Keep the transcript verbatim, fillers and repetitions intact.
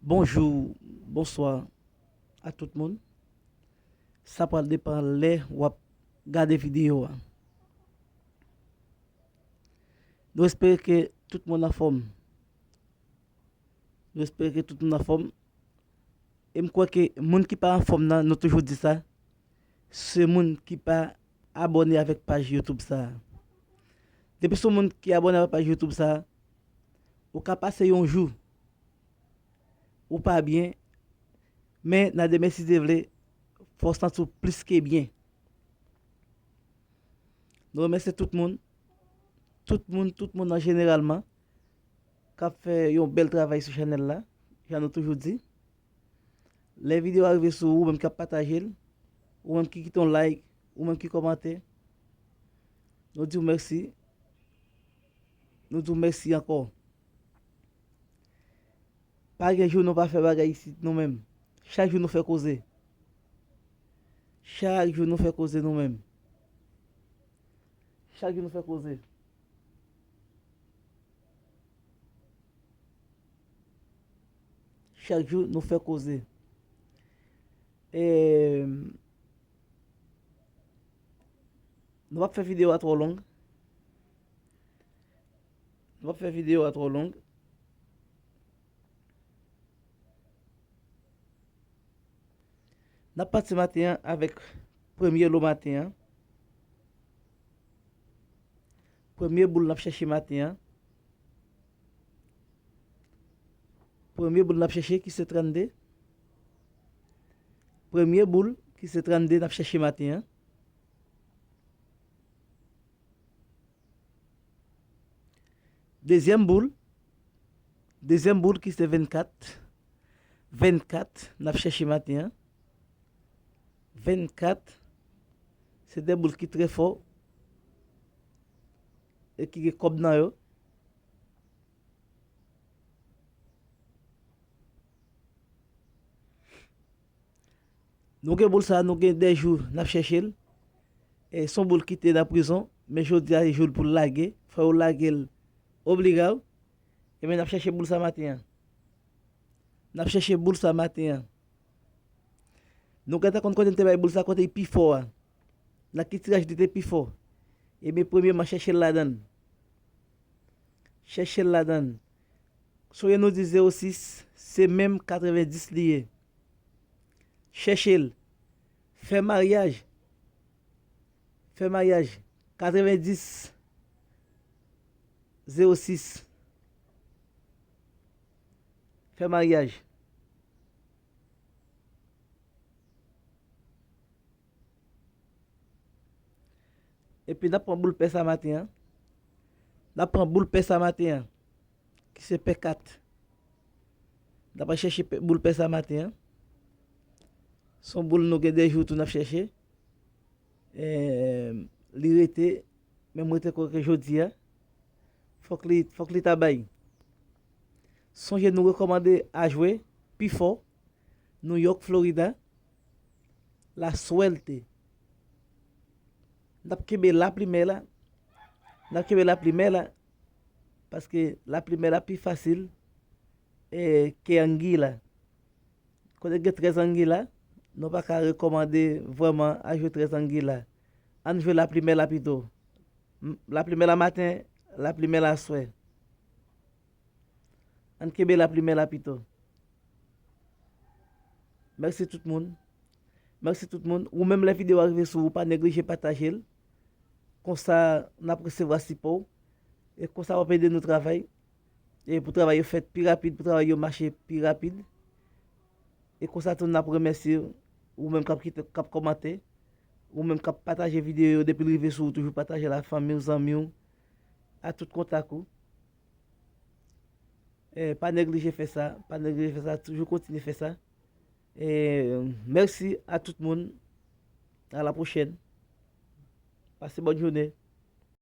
Bonjou, bonswa a tout moun. Sa pral depann lè w ap gade videyo a. Nou espere ke tout moun anfòm. Nou espere ke tout moun anfòm. E m kwè ke moun ki pa anfòm nan, nou toujou di sa, se moun ki pa abòne avèk paj YouTube sa a. Depi se yon moun ki abòne avèk paj YouTube sa a, ou ka pase yon jou, ou pa byen, men nan demen, si Dye vle, fò w santi w plis ke byen. Nou remèsye tout moun, tout moun, tout moun an jeneralman, k ap fè yon bèl travay sou chanèl la, jan nou toujou di. Lè videyo a rive sou ou, ou menm k ap pataje l, ou menm ki kite yon like, ou menm ki kòmante, nou di w mèsi. Nou di w mèsi ankò. Pa gen jou nou pa fè bagay isit nou menm. Chak jou nou fè koze. Chak jou nou fè koze nou menm. Chak jou nou fè koze. Chak jou nou fè koze. E, nou p ap fè videyo a twò long. Nou p ap fè videyo a twò long. N ap pati maten an avèk premye lo maten an. Premye boul n ap chèche maten an. Premye boul n ap chèche ki se trannde. Premye boul ki se trannde n ap chèche maten an. Dezyèm boul, dezyèm boul ki se vennkat. Vennkat, n ap chèche maten an. Vennkat, se de boul ki trè fò e ki gen kòb nan yo. Nou gen boul sa, nou gen de jou n ap chèche l. E se yon boul ki te nan prizon, men jodi a se jou l pou l lage. Fò yo lage l obligaw. Ebyen, n ap chèche boul sa maten an. N ap chèche boul sa maten an. Nou gentan konn kote n te bay boul sa, kote l pi fò a. Nan ki tiraj li te pi fò. Ebyen, premyèman, chèche l ladan l. Chèche l ladan l. Sonje nou di zewo sis, se menm katrevendis li ye. Chèche l. Fè maryaj. Fè maryaj. Katrevendis, zewo sis. Fè maryaj. Epi n ap pran boul pè sa maten an. N ap pran boul pè sa maten an, ki se pè kat. N ap al chèche pè, boul pè sa maten an. Se yon boul nou gen de jou tou n ap chèche. E, li rete, men mwen te kwè ke jodi a, fòk li, fòk li ta bay. Sonje nou rekòmande a jwe pi fò, New York, Florida, la suerte. N ap kenbe laplimè la. N ap kenbe laplimè la. Paske laplimè la pi fasil, e, ke angila. Kote gen trèz angila, nou pa ka rekòmande vrèman a jwe trèz angila. Ann jwe laplimè la pito. M, laplimè la maten, laplimè la aswè. Ann kenbe laplimè la pito. Mèsi tout moun. Mèsi tout moun. Ou menm lè videyo a rive sou ou, pa neglije pataje l. Konsa, n ap resevwa sipò w. E konsa, w ap ede nou travay. E pou travay yo fèt pi rapid, pou travay yo mache pi rapid. E konsa tou, n ap remèsye ou menm k ap kite, k ap kòmante. Ou menm k ap pataje videyo yo depi l rive sou ou, toujou pataje l ak fanmi w, zanmi w, a tout kontak ou. E, pa neglije fè sa, pa neglije fè sa, toujou kontinye fè sa. E, mèsi a tout moun. A la pwochèn. Pase bòn jounen.